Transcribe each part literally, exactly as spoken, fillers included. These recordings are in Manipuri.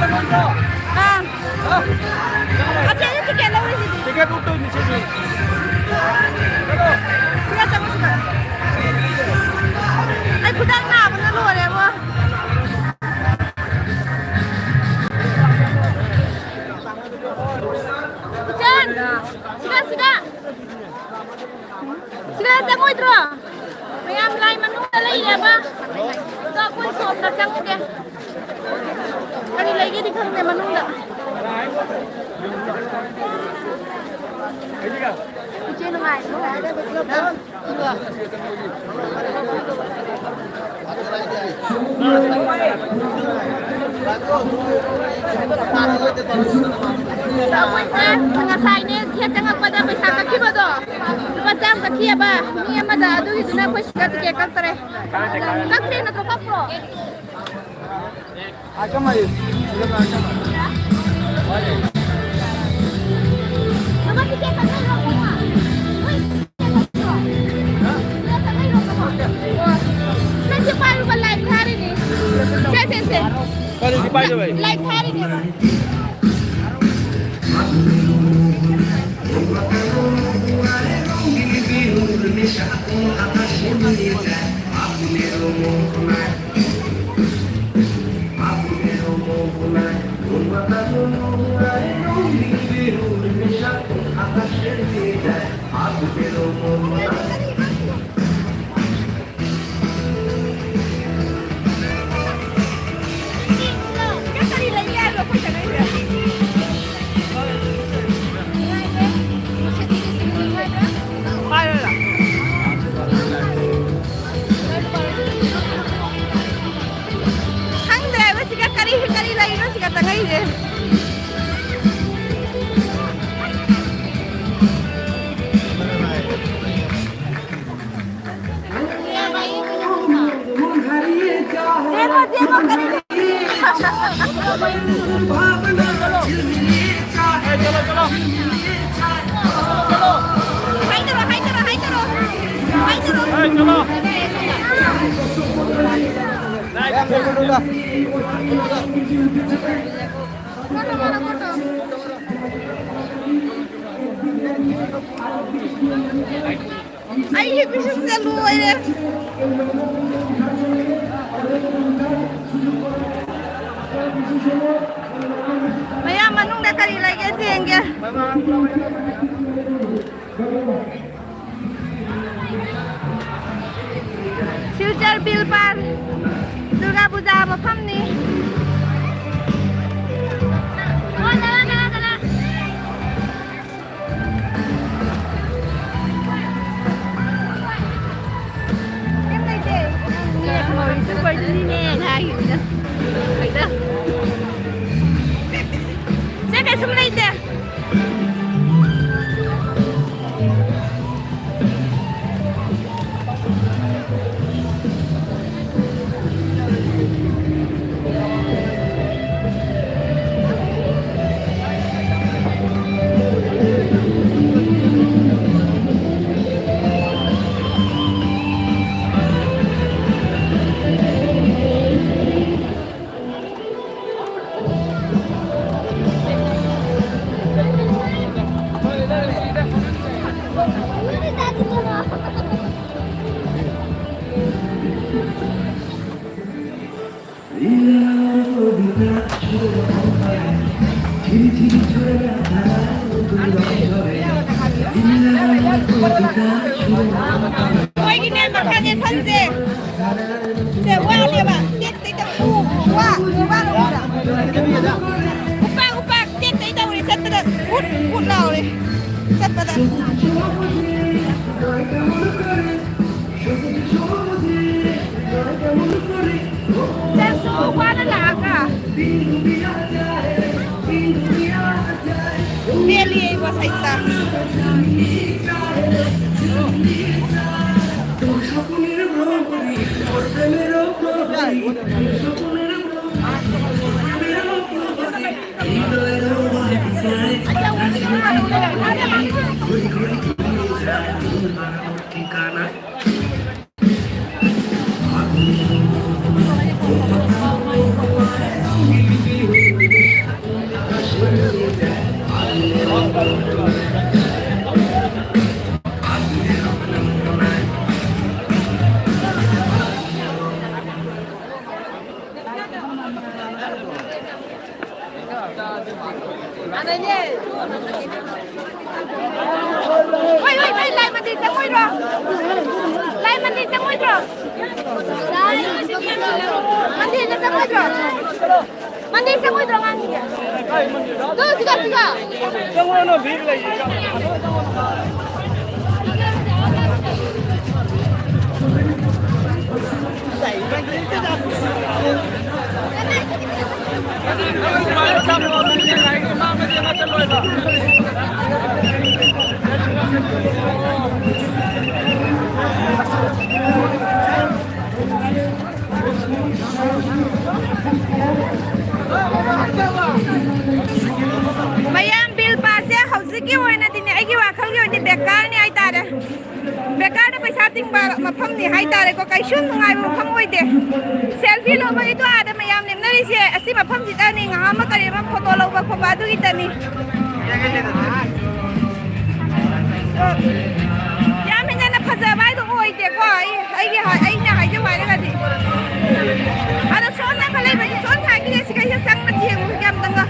ꯑꯥ꯫ ꯑꯁꯦ, ꯑꯩꯅ ꯇꯤꯀꯦꯠ ꯂꯧꯔꯤꯁꯤꯗꯤ꯫ ꯇꯤꯀꯦꯠ ꯎꯠꯇꯣꯏꯅꯤ ꯁꯤꯁꯨ꯫ ꯁꯤꯗ ꯆꯪꯉꯣ, ꯁꯤꯗ꯫ ꯑꯩ ꯈꯨꯗꯥꯡ ꯅꯥꯕꯅ ꯂꯣꯏꯔꯦꯕꯣ꯫ ꯏꯆꯟ, ꯁꯤꯗ, ꯁꯤꯗ꯫ ꯁꯤꯗ ꯆꯪꯉꯣꯏꯗ꯭ꯔꯣ? ꯃꯌꯥꯝ ꯂꯥꯏ ꯃꯅꯨꯡꯗ ꯂꯩꯔꯦꯕ꯫ ꯑꯗꯣ ꯑꯩꯈꯣꯏ ꯁꯣꯝꯗ ꯆꯪꯉꯨꯒꯦ꯫ ꯀꯔꯤ ꯂꯩꯒꯦꯗꯤ ꯈꯪꯗꯦ ꯃꯅꯨꯡꯗ꯫ ꯏꯆꯦ ꯅꯨꯡꯉꯥꯏꯔꯤꯕꯣ? ꯑꯩꯈꯣꯏꯁꯦ ꯉꯁꯥꯏꯅꯦ ꯒꯦꯠ ꯆꯪꯉꯛꯄꯗ ꯄꯩꯁꯥ ꯀꯛꯈꯤꯕꯗꯣ, ꯂꯨꯄꯥ ꯆꯥꯝꯃ ꯀꯛꯈꯤꯑꯕ ꯃꯤ ꯑꯃꯗ, ꯑꯗꯨꯒꯤꯗꯨꯅ ꯑꯩꯈꯣꯏ ꯁꯤꯗ ꯇꯤꯀꯦꯠ ꯀꯛꯇꯔꯦ꯫ ꯀꯛꯇ꯭ꯔꯦ ꯅꯠꯇ꯭ꯔꯣ? ꯀꯛꯄ꯭ꯔꯣ? ꯅꯪꯁꯦ ꯄꯥꯏꯔꯨꯕ ꯂꯥꯏꯚ ꯊꯥꯔꯤꯅꯦ꯫ ꯁꯦ, ꯁꯦ, ꯁꯦ꯫ ꯀꯔꯤꯒꯤ ꯄꯥꯏꯗꯕ ꯑꯩ? ꯂꯥꯏꯚ ꯊꯥꯔꯤꯅꯦꯕ꯫ ꯈꯪꯗ꯭ꯔꯦꯕ ꯁꯤꯒ ꯀꯔꯤ ꯀꯔꯤ ꯂꯩꯔꯤꯅꯣ ꯁꯤꯒ ꯆꯪꯉꯛꯏꯁꯦ꯫ ꯆꯦꯜꯂꯣ, ꯆꯦꯜꯂꯣ, ꯀꯔꯤꯅꯣ? ꯍꯥꯏꯗꯔꯣ, ꯍꯥꯏꯗꯔꯣ, ꯍꯥꯏꯗꯔꯣ꯫ ꯍꯥꯏꯗꯔꯣ꯫ ꯑꯩ ꯍꯤꯞꯄꯤꯁꯤꯡꯁꯦ ꯂꯣꯏꯔꯦ꯫ ꯃꯌꯥꯝ ꯃꯅꯨꯡꯗ ꯀꯔꯤ ꯂꯩꯒꯦ ꯌꯦꯡꯒꯦ꯫ ꯁꯤꯜꯆꯔ ꯕꯤꯜ ꯄꯥꯔ ꯗꯨꯔꯒꯥ ꯄꯨꯖꯥ ꯃꯐꯝꯅꯤ꯫ ꯑꯣ, ꯆꯠꯂꯣ, ꯆꯠꯂꯣ, ꯆꯠꯂꯣ꯫ ꯀꯩꯝ ꯂꯩꯇꯦ꯫ ꯅꯪ ꯅꯦꯠ ꯂꯣꯏꯔꯤꯗꯨ ꯀꯩꯗꯨꯅꯤꯅꯦ ꯍꯥꯏꯈꯤꯕꯗꯣ꯫ ꯀꯩꯗ? ꯁꯦ, ꯀꯩꯁꯨꯝ ꯂꯩꯇꯦ꯫ ꯃꯣꯏꯒꯤꯅꯦ ꯃꯈꯥꯁꯦ ꯊꯝꯁꯦ꯫ ꯁꯦ, ꯋꯥꯅꯦꯕ꯫ ꯇꯦꯛ ꯇꯦꯛ ꯇꯧ-, ꯎ, ꯎ, ꯋꯥ, ꯎ, ꯋꯥ, ꯎ, ꯋꯥ꯫ ꯎꯄꯥꯛ, ꯎꯄꯥꯛ, ꯇꯦꯛ ꯇꯦꯛ ꯇꯧꯔꯤ ꯆꯠꯄꯗ꯫ ꯎꯠ, ꯎꯠ ꯂꯥꯎꯔꯤ ꯆꯠꯄꯗ꯫ ꯆꯠꯁꯨ ꯋꯥꯅ ꯂꯥꯛꯑꯒ꯫ ꯃꯦꯜꯂꯤ ꯑꯩ ꯋꯥꯁꯩꯇ꯫ ꯍꯣꯏ, ꯍꯣꯏ, ꯍꯣꯏ, ꯂꯥꯏ ꯃꯟꯗꯤꯔ ꯆꯪꯉꯣꯏꯗ꯭ꯔꯣ? ꯂꯥꯏ ꯃꯟꯗꯤꯔ ꯆꯪꯉꯣꯏꯗ꯭ꯔꯣ? ꯃꯟꯗꯤꯔꯗ ꯆꯪꯉꯣꯏꯗ꯭ꯔꯣ? ꯃꯟꯗꯤꯔ ꯆꯪꯉꯣꯏꯗ꯭ꯔꯣ ꯑꯉꯥꯡꯁꯤꯡꯁꯦ? ꯇꯨ, ꯁꯤꯒ, ꯁꯤꯒ꯫ ꯃꯌꯥꯝ, ꯕꯤꯜ ꯄꯥꯁꯁꯦ ꯍꯧꯖꯤꯛꯀꯤ ꯑꯣꯏꯅꯗꯤꯅꯦ, ꯑꯩꯒꯤ ꯋꯥꯈꯜꯒꯤ ꯑꯣꯏꯅꯗꯤ ꯕꯦꯀꯥꯔꯅꯤ ꯍꯥꯏꯇꯥꯔꯦ꯫ ꯕꯦꯀꯥꯔꯗ ꯄꯩꯁꯥ ꯇꯤꯡꯕ ꯃꯐꯝꯅꯤ ꯍꯥꯏꯇꯥꯔꯦꯀꯣ, ꯀꯩꯁꯨ ꯅꯨꯡꯉꯥꯏꯕ ꯃꯐꯝ ꯑꯣꯏꯗꯦ꯫ ꯁꯦꯜꯐꯤ ꯂꯧꯕꯒꯤꯗꯣ ꯑꯥꯗ ꯃꯌꯥꯝ ꯂꯦꯞꯅꯔꯤꯁꯦ ꯑꯁꯤ ꯃꯐꯝꯁꯤꯗꯅꯤ, ꯉꯥꯏꯍꯥꯛ ꯑꯃ ꯀꯔꯤ ꯑꯃ ꯐꯣꯇꯣ ꯂꯧꯕ ꯈꯣꯠꯄ ꯑꯗꯨꯒꯤꯇꯅꯤ꯫ ꯑꯗꯣ ꯌꯥꯝ ꯍꯦꯟꯅ ꯐꯖꯕ ꯍꯥꯏꯗꯣ ꯑꯣꯏꯗꯦꯀꯣ, ꯑꯩ, ꯑꯩꯒꯤ ꯍꯥꯏ-, ꯑꯩꯅ ꯍꯥꯏꯖꯧ ꯍꯥꯏꯔꯒꯗꯤ꯫ ꯑꯗꯣ ꯁꯣꯝ ꯅꯥꯀꯟ ꯂꯩꯕ ꯏꯆꯣꯟ ꯁꯥꯏꯒꯤ ꯁꯤꯒꯩꯁꯦ ꯆꯪꯉ ꯌꯦꯡꯉꯨ ꯑꯝꯇꯪꯒ꯫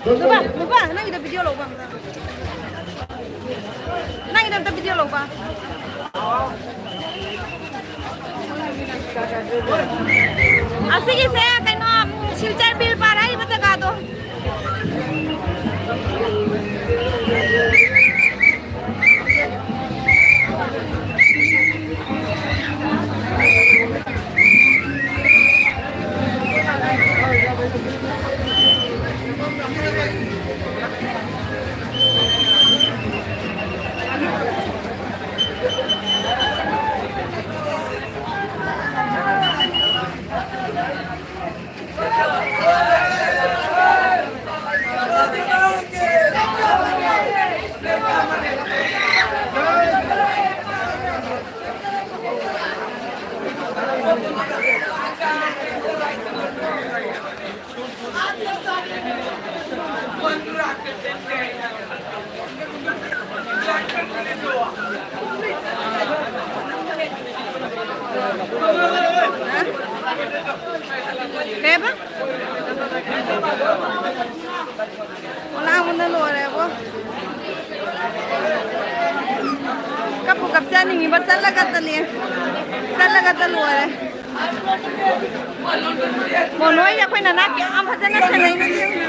ꯅꯨꯄꯥ, ꯅꯨꯄꯥ, ꯅꯪꯒꯤꯗꯣ video ꯂꯧꯕ ꯑꯝꯇ꯫ ꯅꯪꯒꯤꯗꯣ ꯑꯝꯇ video ꯂꯧꯕ꯫ ꯑꯁꯤꯒꯤꯁꯦ ꯀꯩꯅꯣ, ꯁꯤꯜꯆꯔ ꯕꯤꯜ ꯄꯥꯔ ꯍꯥꯏꯔꯤꯕ ꯖꯒꯥꯗꯣ꯫ ꯀꯞꯄꯨ ꯀꯞꯆꯅꯤꯡꯉꯤꯕ, ꯆꯠꯂꯒꯇꯅꯦ, ꯆꯠꯂꯒꯇ ꯂꯣꯏꯔꯦ꯫ ꯃꯣꯅꯣꯏ ꯑꯩꯈꯣꯏ ꯅꯅꯥ ꯀꯌꯥꯝ ꯐꯖꯅ ꯁꯦꯟꯅꯩꯅꯣ ꯌꯦꯡꯉꯨ꯫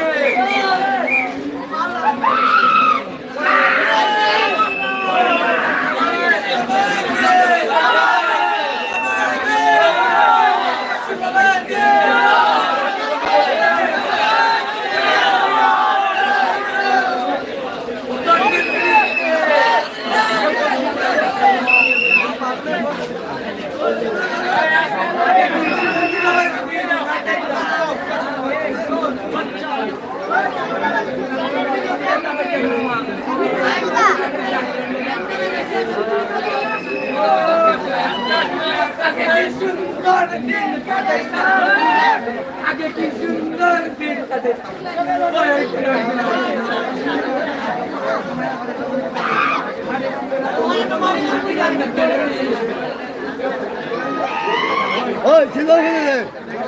ꯍꯣꯏ, ꯊꯤꯜꯂꯛꯑꯣꯅꯦ꯫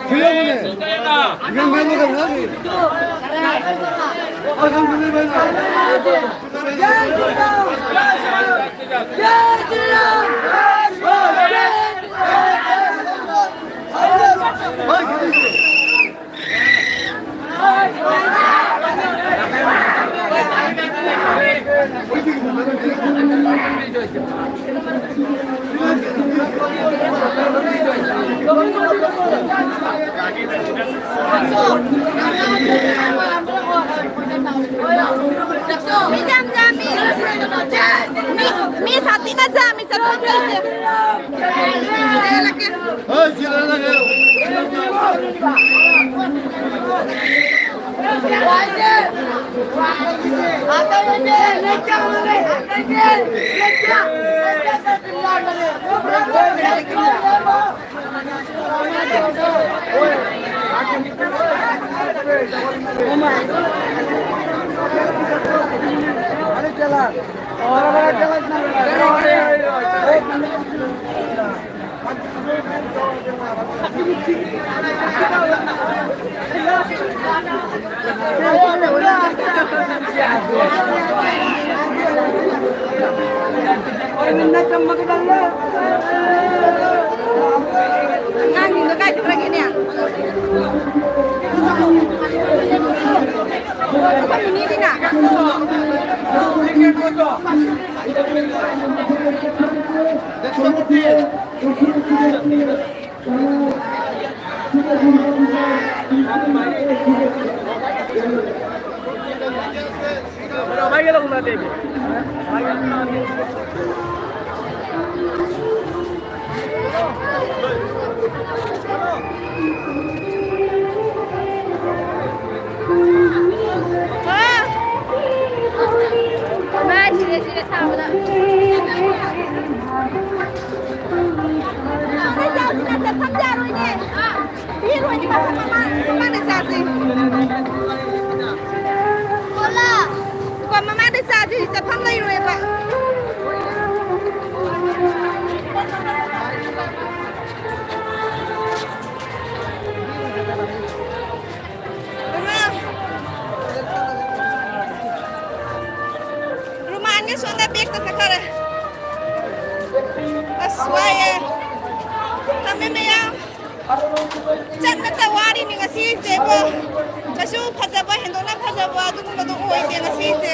ꯊꯤꯜꯂꯛꯑꯣꯅꯦ꯫ ꯏꯕꯦꯝ, ꯏꯕꯦꯝ, ꯏꯕꯦꯝ, ꯏꯕꯦꯝ꯫ ꯃꯤ ꯌꯥꯝ ꯌꯥꯝꯃꯤ꯫ ꯃꯤ, ꯃꯤ ꯁꯥꯊꯤꯅ ꯌꯥꯝꯃꯤ꯫ ꯆꯠꯊꯣꯛꯈ꯭ꯔꯁꯦ꯫ ꯆꯦꯜꯂꯛꯀꯦ꯫ ꯑꯉꯥꯡꯁꯤꯡꯗꯣ ꯀꯥꯏ ꯆꯠꯈ꯭ꯔꯒꯦꯅꯦ? ꯑꯩꯈꯣꯏ ꯃꯤꯅꯤꯗꯤꯅ꯫ ꯍꯣꯏ꯫ ꯃꯥꯏ ꯁꯤꯔꯦ, ꯁꯤꯔꯦ ꯁꯥꯕꯗ꯫ ꯆꯠꯐꯝ ꯌꯥꯔꯣꯏꯅꯦ꯫ ꯄꯤꯔꯣꯏꯅꯦ, ꯃꯐꯝ ꯑꯃ, ꯃꯃꯥꯡꯗ ꯆꯥꯁꯤ꯫ ꯀꯣ, ꯃꯃꯥꯡꯗ ꯆꯥꯁꯤ, ꯆꯠꯐꯝ ꯂꯩꯔꯣꯏꯕ꯫ ꯔꯨꯃꯥꯟꯒ ꯁꯣꯝꯗ ꯕꯦꯛꯇ ꯆꯠꯈꯔꯦ꯫ ꯑꯁ, ꯋꯥꯏꯌꯦ꯫ ꯊꯝꯃꯦ ꯃꯌꯥꯝ꯫ ꯆꯠꯅꯇ ꯋꯥꯔꯤꯅꯤ ꯉꯁꯤꯁꯦꯕꯣ꯫ ꯀꯩꯁꯨ ꯐꯖꯕ, ꯍꯦꯟꯗꯣꯛꯅ ꯐꯖꯕ ꯑꯗꯨꯒꯨꯝꯕꯗꯣ ꯑꯣꯏꯗꯦ ꯉꯁꯤꯁꯦ꯫